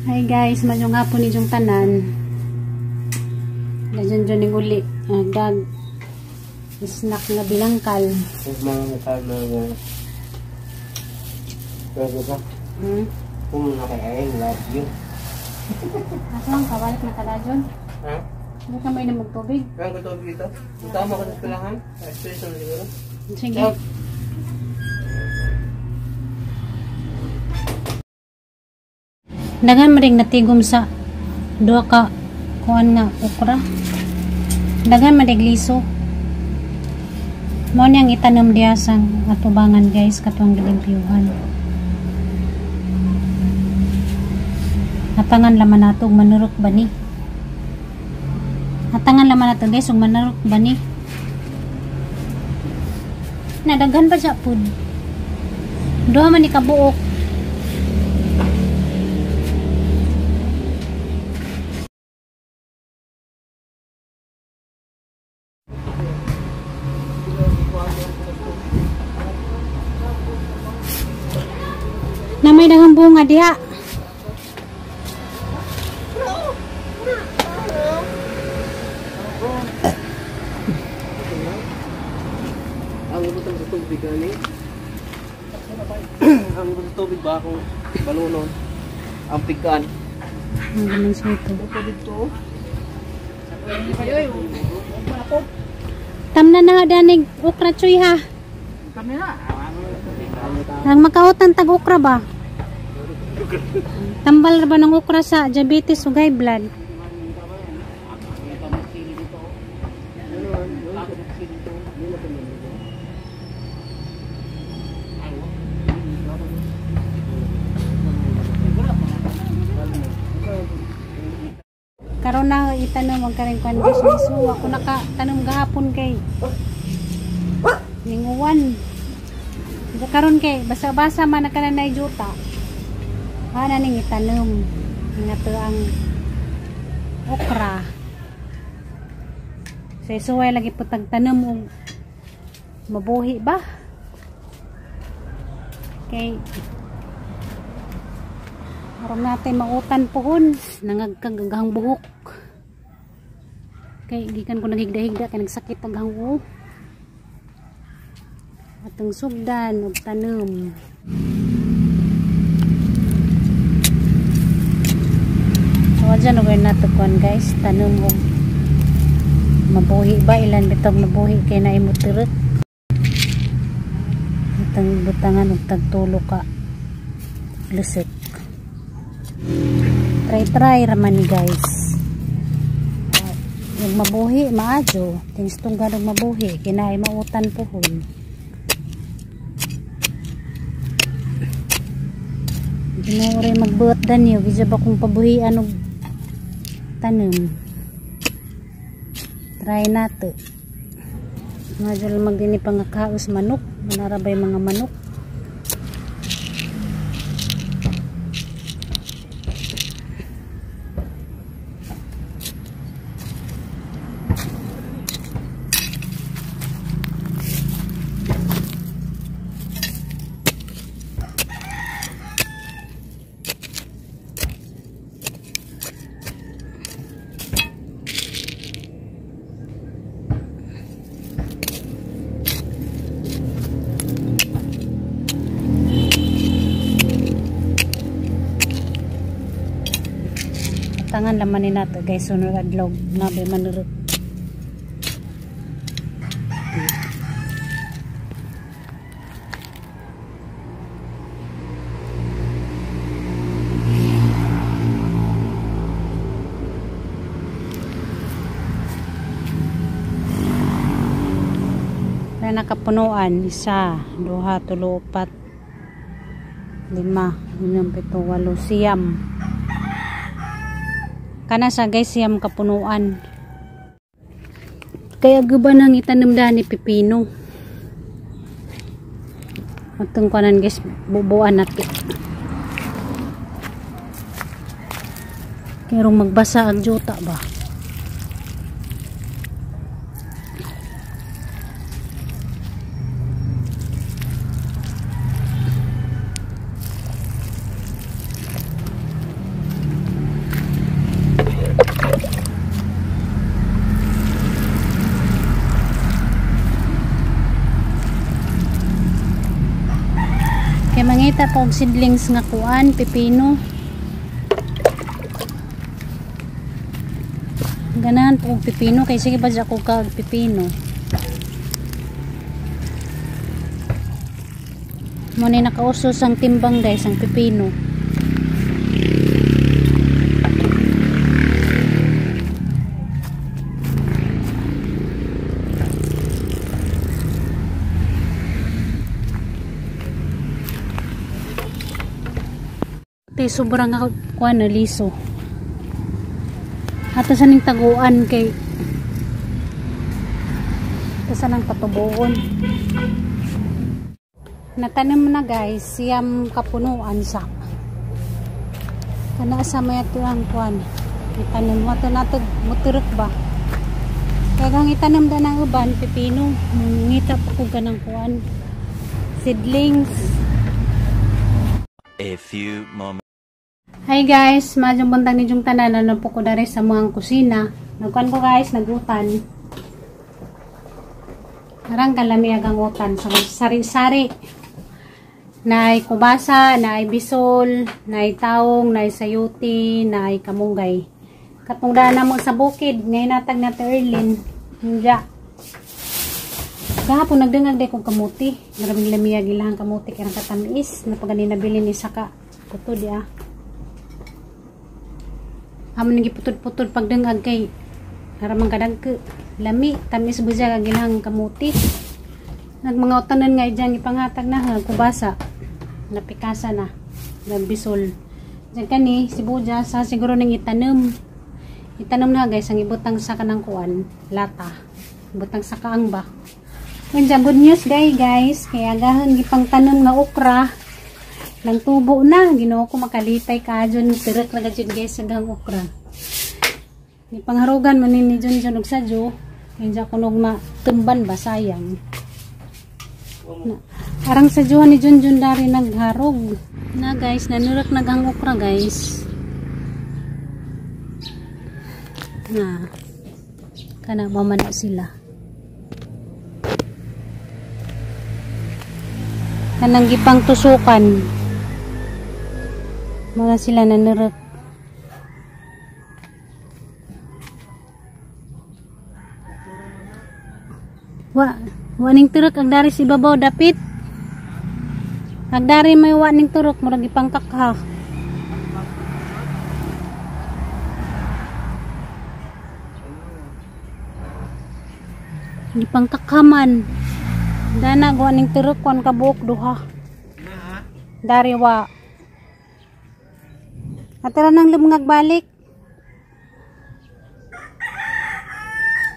Hi guys, maayong hapon inyong tanan. Dayon dyan ning uli. Dag snack nga bilangkal. Pwede ba? Hmm? Kung I love you. Asa lang ka? Balik na ka na dyan? Ha? Hindi ka may namog tubig? Kaya ko tubig dito? Tama ko sa eskwelahan? Eskwelahan na siguro? Sige. Daghan man ring natigom sa duha ka kuan nga okra. Daghan man ring liso. Mao niyang itanom diha sa atubangan guys, katong gilimpyuhan. Atangan laman nato og manurok ba ni? Atangan laman nato guys og manurok ba ni? Nadaghan pa siya pud. Duha man ni kabuok. Na may daghang bunga diha. Ang ibutang sa tubig gani. Ang ibutang sa tubig ba akong balunon. Ang pigan. Ang ganun siya ito. Dito. Tamna na danig okra chuy ha. Ang makautan tag okra ba? Tambal ra ba ng okra sa diabetes ug high blood? Karon na itanom ang karing kwan guys. So ako nakatanom gahapon kay ninguwan. Karon kay basa-basa man na kananay juta. Ana ning itanom nga to ang okra. Sa suway lagi po tagtanom og mabuhi ba? Kay aron natin mautan pohon nangagkagaghang buhok. Kay gikan ko naghigda-higda kay nagsakit ang buhok. Atong sugdan og tanom. So dyan og nato kuan guys, tanom og mabuhi ba ilan bitog mabuhi kay naay motirek. Atong butangan og tagtulo ka lusik. Try-try raman ni guys. Yung mabuhi maadyo, tings tunggan og mabuhi kay naay mautan pohon. Ginoo ray magbuot danyo, gidya ba kung pabuhian og tanom. Try nato. Medyo lang magdini pangakaos manok, manarabay mga manok. Tangan laman ni nato guys, sunod adlaw nabi manurot. Na nakapunuan, isa, duha, tulo, upat, lima, 6, 7, 8, siyam. Kana sa guys, siyam kapunuan. Kaya guba nang itanom dani pipino. Atong kanan guys, bubuan natin. Pero magbasa ang juta ba? Nangita pa og seedlings nga kuan, pipino. Ganahan po og pipino kay sige ba ako kag pipino. Mo ni nakausos ang timbang guys ang pipino. Te sobrang ako kuan na liso. Ato sa ning taguan kay ato sa nang patubuon. Natanim na guys, siyam kapunuan sa. Kana sa may ato ang kuan. Itanim mo ato natog muturok ba. Kaya kang itanim da ng uban pipino, ngita pa ko ganang kuan. Seedlings. A few moments. Hi guys, maayong buntag ninyong tanan. Ano po ko dari sa mga kusina. Nagkuan ko guys, nagutan. Arang kalami agang utan sa sari-sari. Naay kubasa, naay bisol, naay taong, naay sayuti, naay kamunggay. Katong daan mo sa bukid, ngayon natag na Erlin. Hindi. Gahapon nagdangag day kong kamuti. Maraming lamiyag ilahang kamuti kaya katamis. Napagani nabili ni saka putod ya. Amo nang giputod-putod pagdangag kay haramang kadagke lami tamis buja ang ilahang kamuti. Nagmanga utanan nga ijang ipanghatag na kubasa. Napikasa na nagbisol. Diyan kani si Buja sa siguro ning itanom. Itanom na guys ang ibutang sa kanang kuan lata. Ibutang sa kaang ba. Nandiyan good news guys, kaya gahon gipang tanom nga okra. Nang tubo na, Ginoo ko makalipay ka dyan, tirik na dyan guys sa gang okra. Ni pangharugan man ni Junjun og sadyo, kaya kunog matumban ba sayang. Na, arang sadyohan ni Junjun dari nagharog. Na guys, nanurak nagang okra guys. Na kana mama na sila. Kanang gipang tusukan. Mga sila nanurot. Wa, waning turok ang dari si babaw dapit. Ang dari may waning turok murag ipangkakha. Ipangkakhaman. Dana waning turok kon kabuok duha. Dari wa. Atara nang lumungag balik.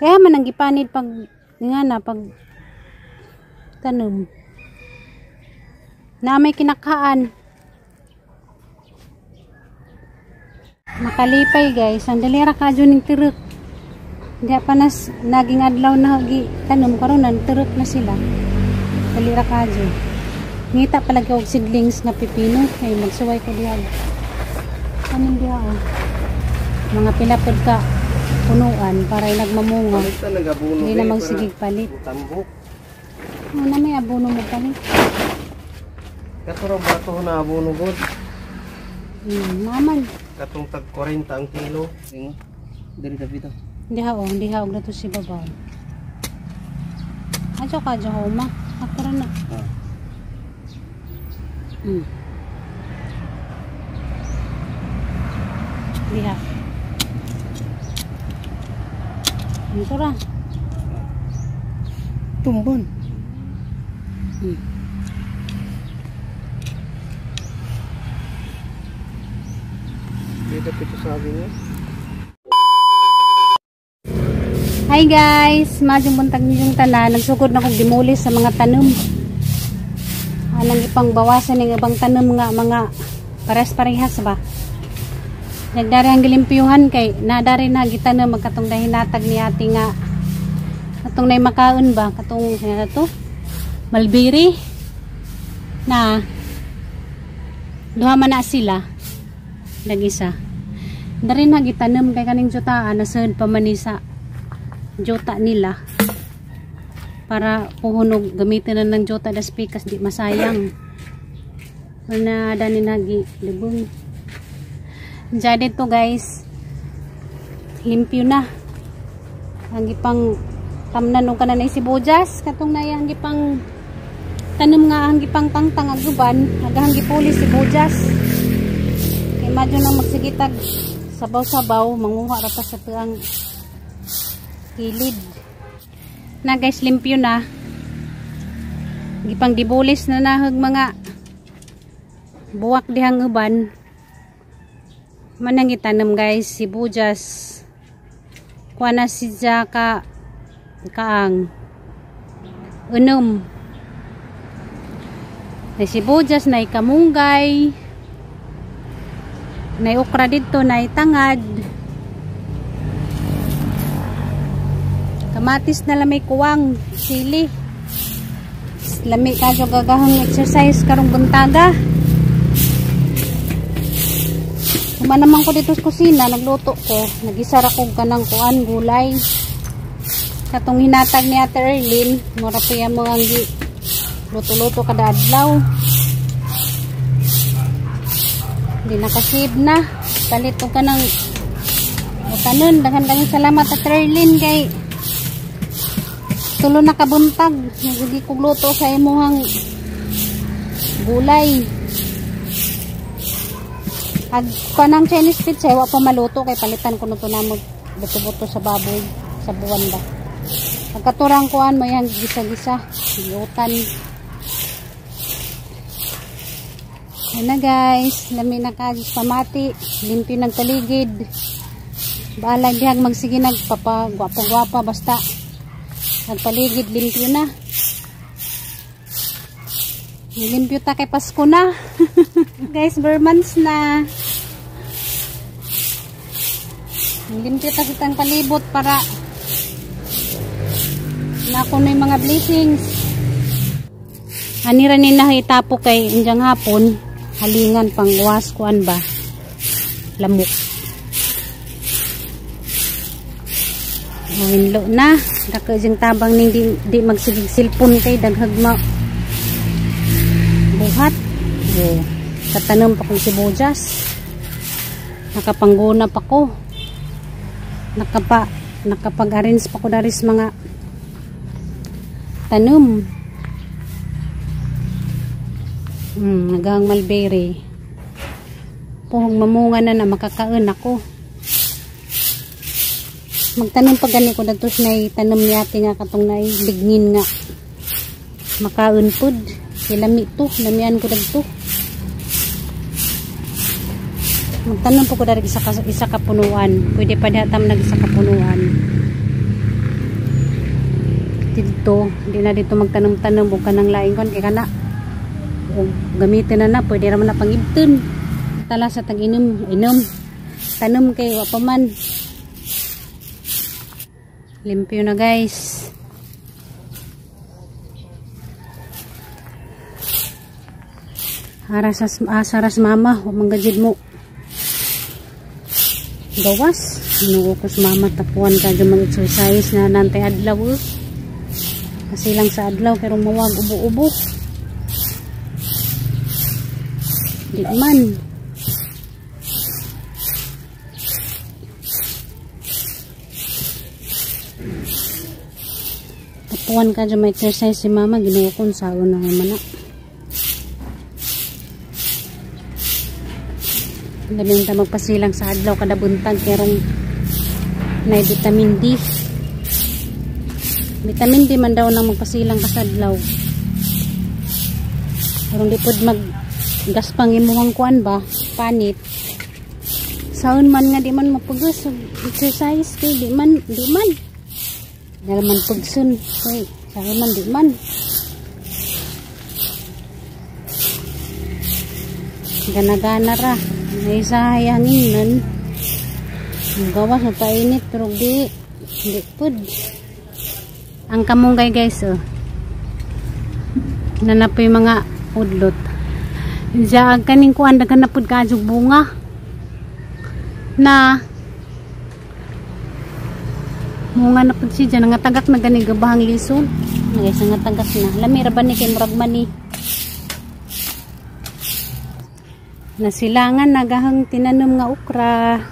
Kaya man ang gipanid pag nga na pag tanom. Na may kinakaan. Makalipay guys, ang dalira ka dyan ng tirok. Hindi pa nas naging adlaw na gi tanom karon nan tirok na sila. Dalira ka dyan. Ngita palagi og seedlings na pipino kay magsuway ko diha. Anong diha oh. Mga pila pod ka punuan para nagmamunga. Hindi na magsigig palit. Tambok. Ano na may abono mo palit? Katong bato na abono god. Naman. Katong tag 40 ang kilo. Diri dapito. Diha oh, diha og nato si babaw. Ajo ka ajo ma. Akara na. Diha. Ito ra. Tumbon. Dito pito sabi niya. Hi guys, maayong buntag ninyong tanan. Nagsugod na kog dimulis sa mga tanom. Anang ipang bawasan ning ibang tanom nga mga pares-parehas ba. Nagdari ang gilimpyuhan kay nadari na gitanom magkatong dahinatag ni ate nga katong nay makaon ba katong nga to malbiri na duha man na sila nag-isa. Dari na gitanom kay kaning jutaan nasud pa man ni sa juta nila para puhunog gamitin na ng juta das pikas di masayang. Na dani nagi lubong. Diyan dito guys. Limpyo na. Ang gipang tamnan og kanan ay sibuyas katong naya ang gipang tanom nga ang gipang tangtang ag uban agahang gipuli sibuyas. Kay madyo nang magsigitag sabaw-sabaw manguha ra ta sa tuang kilid. Na guys, limpyo na. Gipang dibulis na nahag mga buwak dihang uban. Manang gitanom guys sibuyas. Kuha na siya ka kaang unom. Nay sibuyas, nay kamunggay, nay okra dito, nay tangad. Kamatis na lamay kuwang sili. Lami kadyo gagahang exercise karong buntaga. Kuma naman ko dito sa kusina, nagluto ko, nagisara ko kanang kuan gulay. Katong hinatag ni Ate Erlyn, mura pa yan mga luto-luto kada adlaw. Hindi nakasave na. Palit ko kanang utanon. Daghan kayong salamat Ate Erlyn kay tulo na kabuntag. Nagigi kog luto sa imuhang gulay. Ag kanang Chinese pizza wa pa maluto kay palitan ko no to namo buto-buto sa baboy sa buwan ba. Pagkaturang kuan mo yang gisa-gisa giutan. Ayan na guys, lami na ka pamati, limpyo ng paligid. Bahala dihag magsige nagpapa gwapa-gwapa basta nagpaligid limpyo na. Limpyo ta kay Pasko na. Guys, bare months na. Limpyo ta sa tang palibot para nako na yung mga blessings. Anira ni nahitapo kay injang hapon, halingan pangwas kuan ba? Lamok. Winlo na. Dako jing tabang ning di magsigig silpon kay daghag ma buhat. Oh, katanom pa kong sibuyas. Nakapangguna pa ko. Nakapag-arrange pa ko daris mga tanom. Nagang mulberry. Puhong mamunga na na makakaon ako. Magtanom pa gani ko datos nay tanom ni ate nga katong nay lignin nga makaon pud. Lami to, lamian ko dagto. Magtanom po ko dari isa ka punuan. Pwede pa diha tam nag isa ka punuan. Dito, hindi na dito magtanom-tanom og kanang laing kon kay kana. Og gamitin na na, pwede ra man na pangibton. Tala sa tag-inom, inom. Tanom kay wa pa man. Limpyo na guys. Aras asaras mama, wa man gajid mo. Gawas, hinuo ko sa mama tapuan ka dyan mag-exercise na nantay adlaw. Kasi lang sa adlaw pero mawag ubo-ubo. Di man. Tapuan ka dyan mag-exercise si mama, ginuo ko sa una naman na. Dami ta magpasilang sa adlaw kada buntag kerong nay vitamin D. Vitamin D man daw nang magpasilang ka sa adlaw. Karong di pod mag gaspang imong kuan ba, panit. Saon man nga di man mapugos exercise kay di man, di man. Dala man pugsun kay saon man di man. Gana-gana ra. May sahayanginan. Ang gawas mapainit pero di pud. Ang kamunggay guys oh. Nanapoy mga udlot. Diya kaning kuan daghan na pud kaayog bunga. Na munga na pud siya nangatagak na gani gabahang lison. Guys, nangatagak na. Lami ra ba ni kay murag mani. Nasilangan nagahang tinanom nga okra.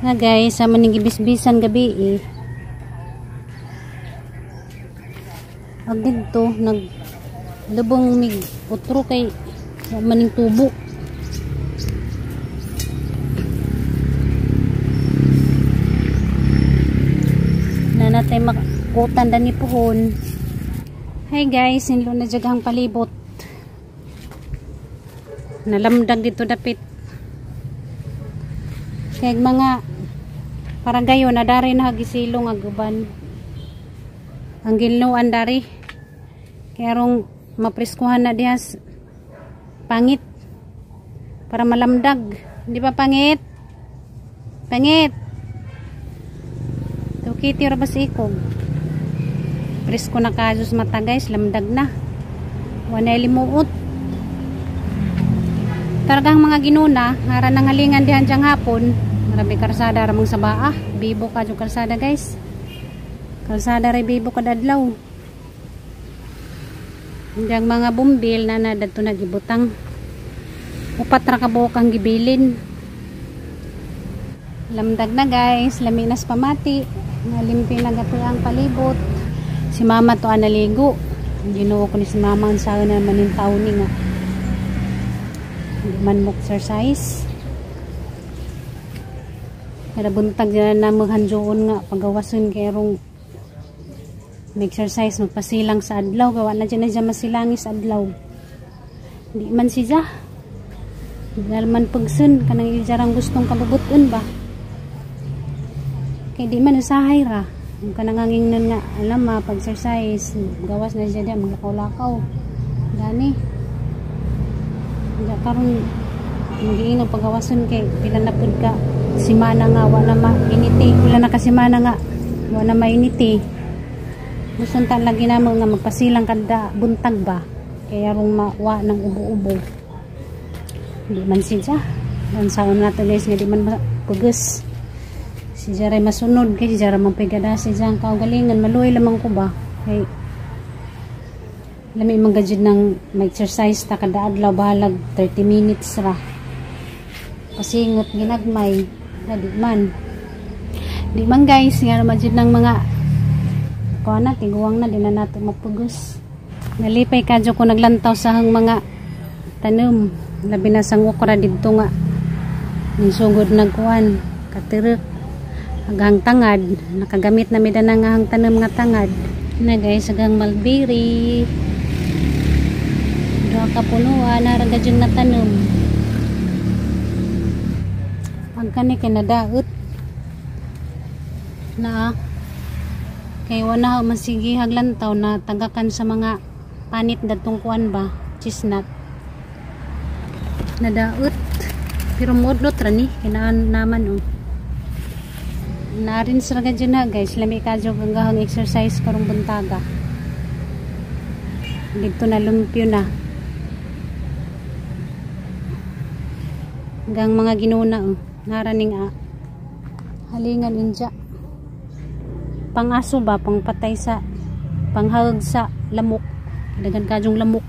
Na guys, sa maning gibisbisan gabi eh. Ag didto nag lubong mig utro kay maning tubo. Na natay makutan dani puhon. Hi guys, sinlo na jaghang palibot. Nalamdag dito dapit. Kay mga parang gayon na dari na hagisilong ag uban. Ang gilnuan dari. Kaya rong mapreskuhan na dihas pangit para malamdag. Di ba pangit? Pangit. Tukiti ra ba si ikog? Presko na kasos mata guys, lamdag na. Wanay limuot. Targang mga ginuna, hara nang halingan dihan diyang hapon. Marami karsada ramang sa baa. Bibo ka yung karsada guys. Kalsada ray bibo kadadlaw. Diyang mga bumbil na nadadto nagibutang. Upat ra ka buok ang gibilin. Lamdag na guys, laminas pamati. Nalimpi na gato ang palibot. Si mama to naligo. Ginoo ko ni si mama ang saon na manin taon ni nga. Hindi man mo exercise. Kada buntag dyan na maghanjoon nga pagawason kay rong exercise magpasilang sa adlaw. Gawa na dyan na dyan masilangis adlaw. Di man siya. Dahil man pagsun kanang ijarang gustong kabubuton ba. Kay di man usahay ra. Kung kanangangingnan nga alam ma pag exercise gawas na siya diyan maglakaw-lakaw. Gani. Diya karon magiingon pagawason kay pila na pud ka simana nga wa na mainiti. Wala na ka simana nga wa na mainiti. Gusto ta lagi namo nga magpasilang kada buntag ba. Kaya rong mawa ng ubo-ubo. Di man siya. Ang saon nato guys nga di man pugos. Si Jaray masunod kay si Jaray mapigada si Jang kaugalingan maluoy lamang ko ba kay lami man gajud ng may exercise ta kada adlaw bahalag 30 minutes ra pasingot ginagmay na di man guys nga naman jud ng mga kuan na tiguang na di na nato mapugos. Nalipay kadyo ko naglantaw sa hang mga tanom labi na sang okra didto nga ning sugod nagkuan katirek agang tangad nakagamit na mida na nga ang tanom nga tangad na guys agang mulberry duha ka punuan ara gajud na tanom ang kani kay nadaot na kay wala masigi haglantaw na tagakan sa mga panit dadtong kuan ba chestnut nadaot pero modlot ra ni kinaan naman oh. Narin sa gadyo na guys, lami kadyo gagahang exercise karong buntaga. Dito na lumpyo na. Hanggang mga ginuna oh. Naraning halingan inja. Pangaso ba, pangpatay sa panghag sa lamok. Dagan kadyong lamok.